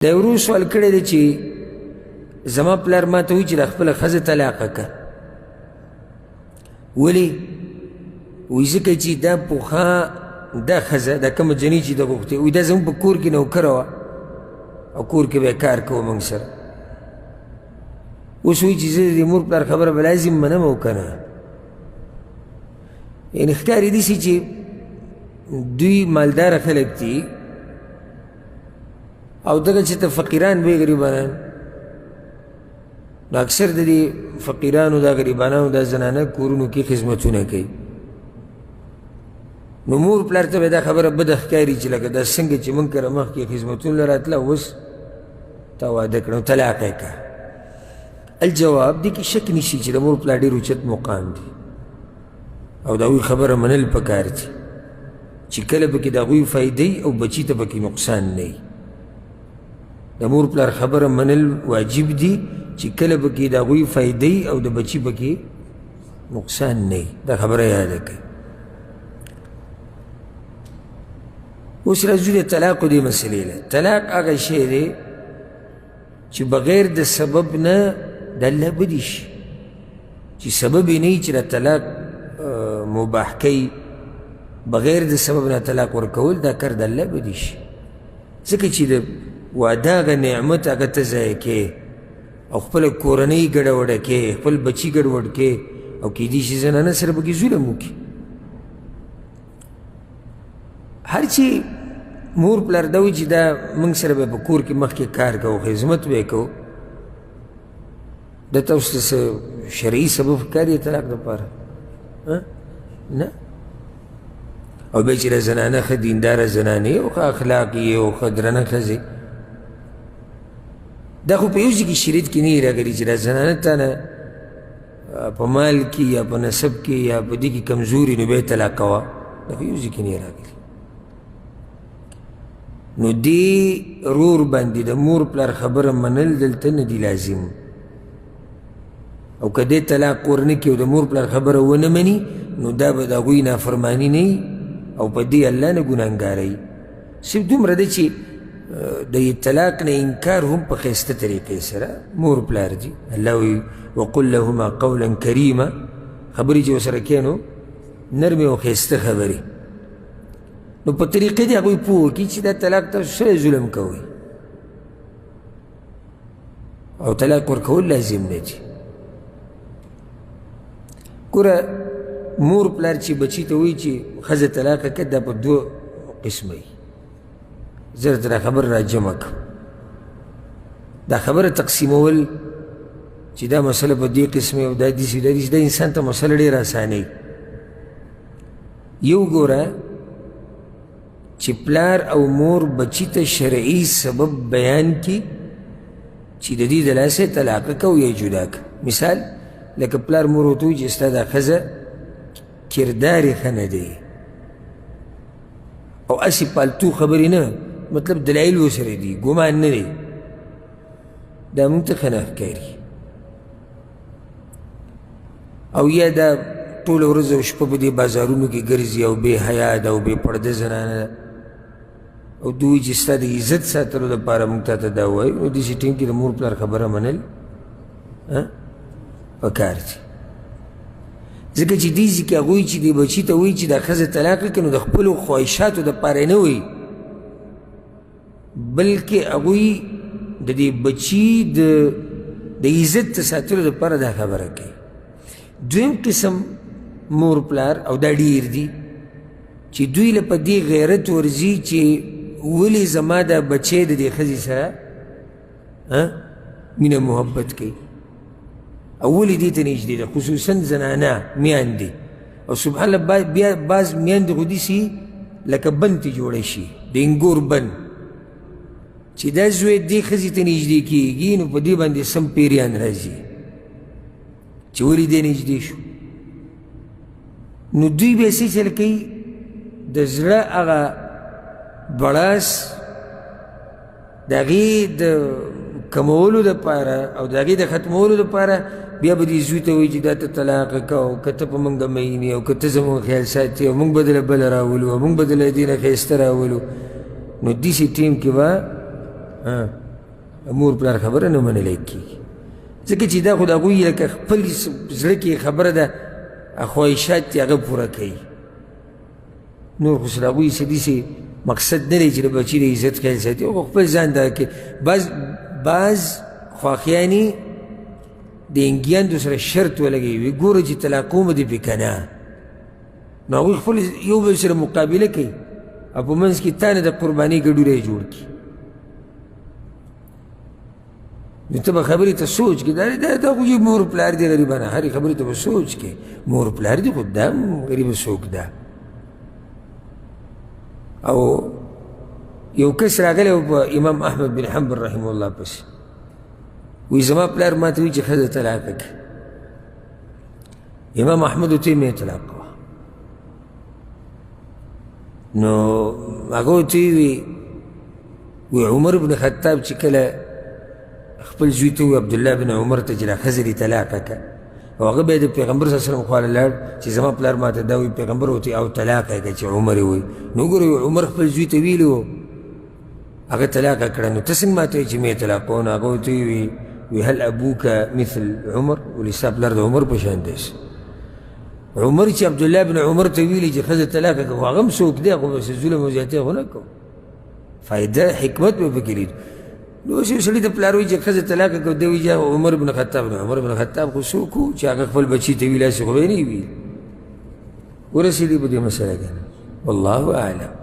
دا ورور سوال کړی دی چې زما پلار ما ته وایي چې د خپله ښځه طلاقه کړه. ولې؟ وایي ځکه چې دا پخوا دا ښځه، دا کومه جنۍ چې ده غوښتې، وایي دا زموږ په کور کې نوکره وه او کور کې به یې کار کوه موږ سره. اوس وایي چې زه د دې مور پلار خبره به لازم منم او که نه؟ یعنې ښکاري داسې چې دوی مالداره خلک دي او دغه چې ته فقیران وي، غریبانان، نو اکثر د دې فقیرانو دا غریبانانو دا زنانه کورونو کې خدمتونه کوي. نو مور پلار ته به دا خبره بده ښکاري چې لکه دا څنګه چې موږ کره مخکې خدمتونه له راتله، اوس تا واده کړه نو طلاق یې کړه. الجواب، دې کې شک نشي چې د مور پلار ډېر اوچت مقام دی او د هغوی خبره منل پکار دي چې کله پکې د هغوی فایده او بچي ته پکې نقصان نه وي. د مور پلار خبره منل واجب دي چې کله پکې د هغوی فایده او د بچي پکې نقصان نه وي. دا خبره یاده کړئ. اوس راځو د طلاق دې مسئلې له. طلاق هغه شی دی چې بغیر د سبب نه د الله بدي شي، چې سبب یې نه وي چې د طلاق مباح کوي، بغیر د سبب نه طلاق ورکول دا کار د الله بدي شي. ځکه چې د واده هغه نعمت هغه ته ضایع کوې او خپله کورنۍ ګډه وډه کوې، خپل بچي ګډوډ کوې، او کیدای شي زنانه سره پکې ظلم وکړي. هر چې مور پلار دا وایي چې دا موږ سره به په کور کې مخکې کار کوو، خدمت به یې کوو، دا تاسو ته څه شرعي سبب ښکاري طلاق دپاره؟ نه. او بیا چې دا زنانه ښه دینداره زنانې او ښه اخلاق یې او ښه درنه ښځې، دا خو په یو ځای کې شریعت کې نه راغلي چې دا زنانه تا نه په مال کې یا په نسب کې یا په دې کې کمزوري نو بیا یې طلاقوه، دا خو یو ځای کې نه راغلي. نو دې رور باندې د مور پلار خبره منل دلته نه دي لازم، او که دې طلاق ورنه کړي او د مور پلار خبره ونه مني نو دا به د هغوی نافرماني نه وي او په دې الله نه ګناهګاروي. صرف دومره ده چې د طلاق نه انکار هم په ښایسته طریقې سره مور پلار دي. الله وایي وقل لهما قولا کریما، خبرې چې ورسره کوې نو نرمې او ښایسته خبرې، نو په طریقې دې هغوی پوه کړي چې دا طلاق تاسو سره ظلم کوئ او طلاق ورکول لازم نه دي. ګوره مور پلار چې بچي ته وایي چې ښځه طلاقه کړه، دا په دوه قسمه وي. زه درته دا خبره راجمع کړم. دا خبره تقسیمول چې دا مسله په دې قسمه او دا داسې دا داسې، دا انسان ته مسله ډېره اسانوي. یو ګوره چې پلار او مور بچي ته شرعي سبب بیان کړي چې د دې د لاسه طلاقه که او یا جدا که. مثال لکه پلار مور ورته وایي چې ستا دا ښځه کردار یې ښه نه دی، او هسې پالتو خبرې نه، مطلب دلایل ورسره دي، ګمان نه دی، دا موږ ته ښه نه ښکاري. او یا دا ټوله ورځ او شپه په دې بازارونو کې ګرځي او بې حیا ده او بې پرده زنانه ده، او دوی چې ستا د عزت ساتلو دپاره موږ تا ته دا وایو، نو داسې ټایم کې د مور پلار خبره منل پکار دي. ځکه چې دې ځای کې هغوی چې دې بچي ته وایي چې دا ښځه طلاقه کړي، نو د خپلو خواهشاتو دپاره یې نه وایي، بلکې هغوی د دې بچي د عزت د ساتلو دپاره دا خبره کوي. دویم قسم مور پلار، او دا ډېر دي چې دوی له په دې غیرت ورځي چې ولې زما دا بچی د دې ښځې سره مینه محبت کوي او ولې دې ته نږدې ده، خصوصا زنانه میندې. او سبحان الله بیا بعض میندې خو داسې لکه بند ته جوړه شي، د انګور بند، چې دا زوی دې ښځې ته نږدې کېږي نو په دې باندې سم پیریان راځي چې ولې دې نږدې شو. نو دوی بیا څه چل کوي، د زړه هغه بړاس د هغې د کمولو دپاره او د هغې د ختمولو دپاره بیا به دې زوی ته وایي چې دا ته طلاق کړه، او که ته په موږ مین یې، او که ته زموږ خیال ساتې، او موږ به دله بله راولو، او موږ به دله دې نه ښایسته راولو. نو داسې ټایم کې به مور پلار خبره نه منلی کېږي، ځکه چې دا خو د هغوی لکه خپل زړه کې خبره ده، خواهشات دي هغه پوره کوي. نور خو څه د هغوی څه داسې مقصد نه دی چې د بچي د عزت خیال ساتي، خو خپل ځان دا کوي. بعض خواښیانې د انګیاندو سره شرط ولګوي، وي ګوره چې طلاقومه دې پرې که نه، نو هغوی خپل یو بل سره مقابله کوي او په منځ کې تا نه د قربانۍ ګډوری جوړ کړي. نو ته به خبرې ته سوچ کې، دا خو یې مور پلار دی غریبانه، هرې خبرې ته به سوچ کې، مور پلار دی خو دا هم غریبه څوک ده. او یو کس راغلی و په امام احمد بن حنبل رحمه الله پسې، وایي زما پلار ما ته وایي چې ښځه طلاقه کړه. امام احمد ورته وایي مې طلاق کوه. نو هغه ورته ووایي، وایي عمر بن خطاب چې کله خپل زوی ته ووایي عبدالله بن عمر ته چې دا ښځه دې طلاقه کړه، او هغه بیا د پیغمبر صلی الله علیه وسلم خواله لاړ چې زما پلار ما ته دا وایي، پیغمبر ورته او طلاقه یې کړه چې عمر یې وایي. نو وګوره عمر خپل زوی ته ویلي و هغه طلاقه کړه، نو ته څنګه ما ته وایې چې مې طلاقوه؟ نو هغه ورته ووایي، وی هل ابوک مثل عمر؟ ولې ستا پلار د عمر په شان دی. عمر چې عبدالله بن عمر ته ویلي چې ښځه طلاقه کړه، خو هغه هم څوک دی، خو بس ظلم او زیاتی خو نه کوم، فایده حکمت به پکې لید. نو اوس یو سړي ته پلار وایي چې ښځه طلاقه کړه، دی وایي چې عمر بن خطاب. نو عمر بن خطاب خو څوک و چې هغه خپل بچي ته ویلي، هسې خو به یې نه وي. ورسېدې په دې مسله که نه؟ والله اعلم.